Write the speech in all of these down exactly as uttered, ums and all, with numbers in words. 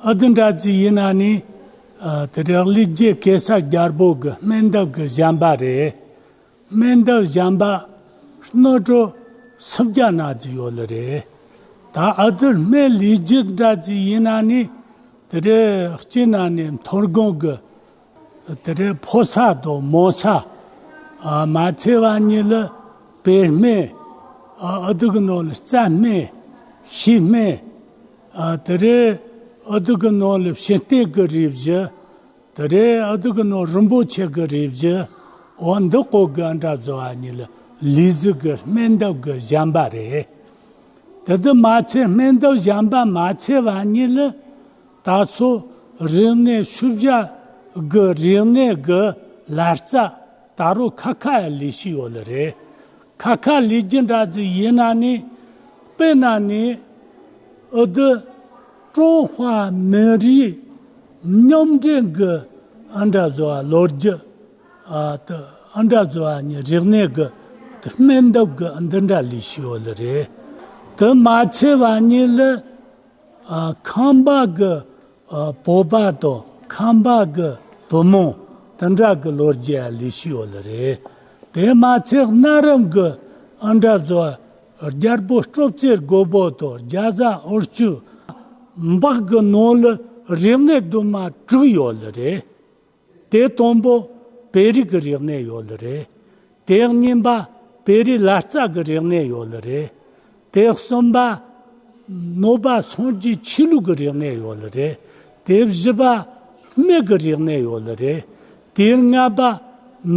ཨ་དེ་འདྲ་ཅིག་ཡིན་ན་ནི། ཨ་དེ་རེད། ལས་རྒྱུ་གེ་སར་རྒྱལ་པོ་གི་སྨན་འདེབས་གི་བྱམས་པ་རེད། སྨན་འདེབས་བྱམས་པ་སྣོད་དྲུག་སུམ་བརྒྱ་ན་ཅིག་ཡོད་ལེ་རེད། ད་ཨ་དེ་སྨན་ལས་རྒྱུ་འདྲ་ཅིག་ཡིན་ན་ནི། དེ་རེད། སྤྱིར་ན་ནི་མཐོ་སྒང་གི་དེ་རེད། ཕོ་ས་དང་མོ་ས། ཨ་མ་ཚད་པ་ཉིད་ལ་བེ་སྨན། ཨ་ཨ་དེ་གི་ནང་ལ་རྩྭ་སྨན། ཤིང་སྨན། ཨ་དེ་རེད། ཨ་དེ་གི་ནང་ལ་ཕྱི་བལྟས་གི་རིགས་བཞི། དེ་རེད། ཨ་དེ་གི་ནང་རིན་པོ་ཆེ་གི་རིགས་བཞི། འོ་འདི་ཀོ་གི་ཨ་འདྲ་བཟོ་བ་ཉིད་ལ་ལས་རྒྱུ་གི་སྨན་འདེབས་གི་བྱམས་པ་རེད། དེ་དུ་མ་ཚད་སྨན་འདེབས་བྱམས་པ་མ་ཚད་པ་ཉིད་ལ། ད་སོ་རིག་གནས་ཤུབ་བཞག་གི་རིག་གནས་གི་ལག་རྩལ་ད་རུང་ཁ་ཁ་ཡ་ལས་ཤི་ཡོད་ལེ་རེད། ཁ་ཁ་ལས་རྒྱུ་འདྲ་ཅིག་ཡིན་ན་ནི། དཔེར་ན་ནི་ཨ་དེ་ཀྲུང་ཧྭ་མི་རིགས་མཉམ་འབྲེལ་གི་ཨ་འདྲ་བཟོ་བ་ལོ་རྒྱུས། ཨ་དེ་ཨ་འདྲ་བཟོ་བ་ནི་རིག་གནས་གི་སྨན་འདེབས་གི་འདི་འདྲ་ལས་ཤི་ཡོད་ལེ་རེད། དེ་མ་ཚད་པ་ཉིད་ལ། ཨ་ཁམས་པ་གི་ཨ་བོད་པ་དང་ཁམས་པ་གི་བུ་མོ་དེ་འདྲ་གི་ལོ་རྒྱུས་ལས་ཤི་ཡོད་ལེ་རེད། དེ་མ་ཚད་གནའ་རབས་གི་ཨ་འདྲ་བཟོ་རྒྱལ་པོ་སྤྲོ་བཙན་རྒོད་པོ་དང་རྒྱ་བཟའ་འུར་ཆུ་འབག་གི་ནང་ལ་རིག་གནས་དུ་མ་དྲུག་ཡོད་ལེ་རེད། དེ་དང་པོ་བོད་རིགས་ཀྱི་རིག་གནས་ཡོད་ལེ་རེད། དེ་གཉིས་པ་བོད་རིགས་ལག་རྩལ་གྱི་རིག་གནས་ཡོད་ལེ་རེད། དེ་གསུམ་པ་ནང་པ་སངས་རྒྱས་ཆོས་ལུགས་ཀྱི་རིག་གནས་ཡོད་ལེ་རེད། དེ་བཞི་པ་སྨན་གྱི་རིག་གནས་ཡོད་ལེ་རེད། དེ་ལྔ་པ་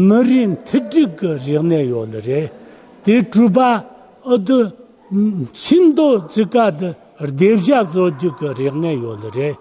མི་རིགས་མཐུན་སྒྲིལ་གྱི་རིག་གནས་ཡོད་ལེ་རེད། དེ་དྲུག་པ་ཨ་དེ་ཤིང་ཏོག་ཅིག་ག་དེ་སྡེབ་བཞག་བཟོ་རྒྱུ་གི་རིག་གནས་ཡོད་ལེ་རེད།